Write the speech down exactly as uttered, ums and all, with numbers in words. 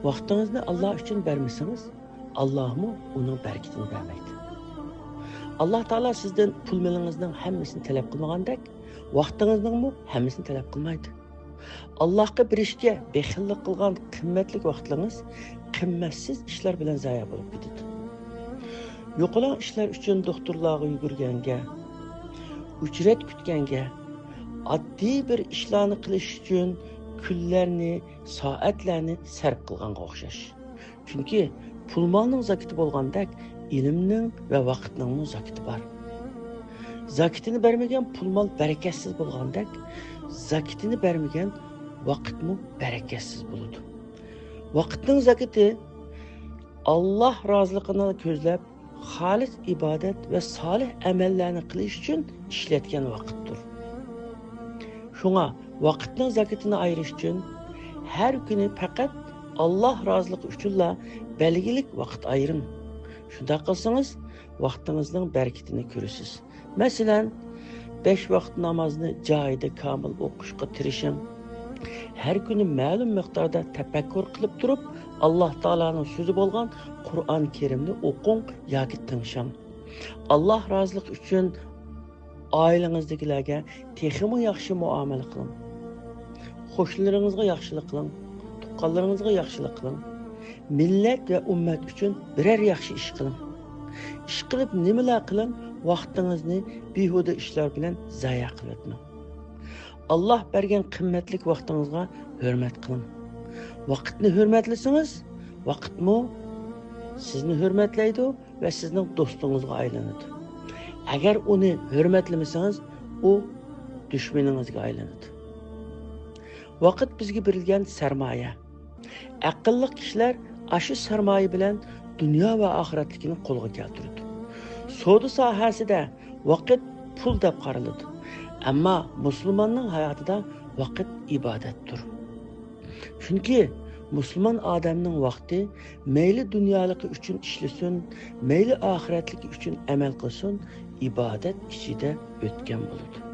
ۋاقتىڭىزنى ئاللا ئۈچۈن بەرمىسىڭىز، ئاللامۇ ئۇنىڭ بەرىكىتىنى بەرمەيدۇ. ئاللا تائالا سىزدىن پۇل مېلىڭىزنىڭ ھەممىسىنى تەلەپ قىلمىغاندەك، ۋاقتىڭىزنىڭمۇ ھەممىسىنى تەلەپ قىلمايدۇ. ئاللاھقا بېرىشكە بېخىللىق قىلغان قىممەتلىك ۋاقىتلىرىڭىز قىممەتسىز ئىشلار بىلەن زايە بولۇپ كېتىدۇ. يوقىلاڭ ئىشلار ئۈچۈن دوختۇرلارغا يۈگۈرگەنگە، ئۆچرەت كۈتكەنگە، ئاددىي بىر ئىشلارنى قىلىش ئۈچۈن كۈنلەرنى، سائەتلەرنى سەرپ قىلغانغا ئوخشاش. چۈنكى پۇل مالنىڭ زاكىتى بولغاندەك، ئىلىمنىڭ ۋە ۋاقىتنىڭمۇ زاكىتى بار. زاكىتىنى بەرمىگەن پۇل مال بەرىكەتسىز بولغاندەك، زاكىتىنى بەرمىگەن ۋاقىتمۇ بەرىكەتسىز بولىدۇ. ۋاقىتنىڭ زاكىتى ئاللا رازىلىقىنى كۆزلەپ، خالىس ئىبادەت ۋە سالىھ ئەمەللەرنى قىلىش ئۈچۈن ئىشلەتكەن ۋاقىتتۇر. شۇڭا ۋاقىتنىڭ زاكىتىنى ئايرىش ئۈچۈن ھەر كۈنى پەقەت ئاللا رازىلىقى ئۈچۈنلا بەلگىلىك ۋاقىت ئايرىڭ. شۇنداق قىلسىڭىز، ۋاقتىڭىزنىڭ بەرىكىتىنى كۆرىسىز. مەسىلەن، بەش ۋاقىت نامازنى جايىدا كامىل ئوقۇشقا تىرىشىڭ. ھەر كۈنى مەلۇم مىقداردا تەپەككۇر قىلىپ تۇرۇپ، ئاللا تائالانىڭ سۆزى بولغان قۇرئان كەرىمنى ئوقۇڭ ياكى تىڭشاڭ. ئاللا رازىلىقى ئۈچۈن ئائىلىڭىزدىكىلەرگە تېخىمۇ ياخشى مۇئامىلە قىلىڭ. قوشنىلىرىڭىزغا ياخشىلىق قىلىڭ. تۇغقانلىرىڭىزغا ياخشىلىق قىلىڭ. مىللەت ۋە ئۈممەت ئۈچۈن بىرەر ياخشى ئىش قىلىڭ. ئىش قىلىپ نېمىلا قىلىڭ، ۋاقتىڭىزنى بىھۇدە ئىشلار بىلەن زايە قىلىۋەتمەڭ. ئاللا بەرگەن قىممەتلىك ۋاقتىڭىزغا ھۆرمەت قىلىڭ. ۋاقىتنى ھۆرمەتلىسىڭىز، ۋاقىتمۇ سىزنى ھۆرمەتلەيدۇ ۋە سىزنىڭ دوستىڭىزغا ئايلىنىدۇ. ئەگەر ئۇنى ھۆرمەتلىمىسىڭىز، ئۇ دۈشمىنىڭىزگە ئايلىنىدۇ. ۋاقىت بىزگە بېرىلگەن سەرمايە. ئەقىللىق كىشىلەر ئاشۇ سەرمايە بىلەن دۇنيا ۋە ئاخىرەتلىكىنى قولغا كەلتۈرىدۇ. سودا ساھەسىدە ۋاقىت پۇل دەپ قارىلىدۇ. ئەمما مۇسۇلماننىڭ ھاياتىدا ۋاقىت ئىبادەتتۇر. چۈنكى مۇسۇلمان ئادەمنىڭ ۋاقتى مەيلى دۇنيالىقى ئۈچۈن ئىشلىسۇن، مەيلى ئاخىرەتلىكى ئۈچۈن ئەمەل قىلسۇن، ئىبادەت ئىچىدە ئۆتكەن بولىدۇ.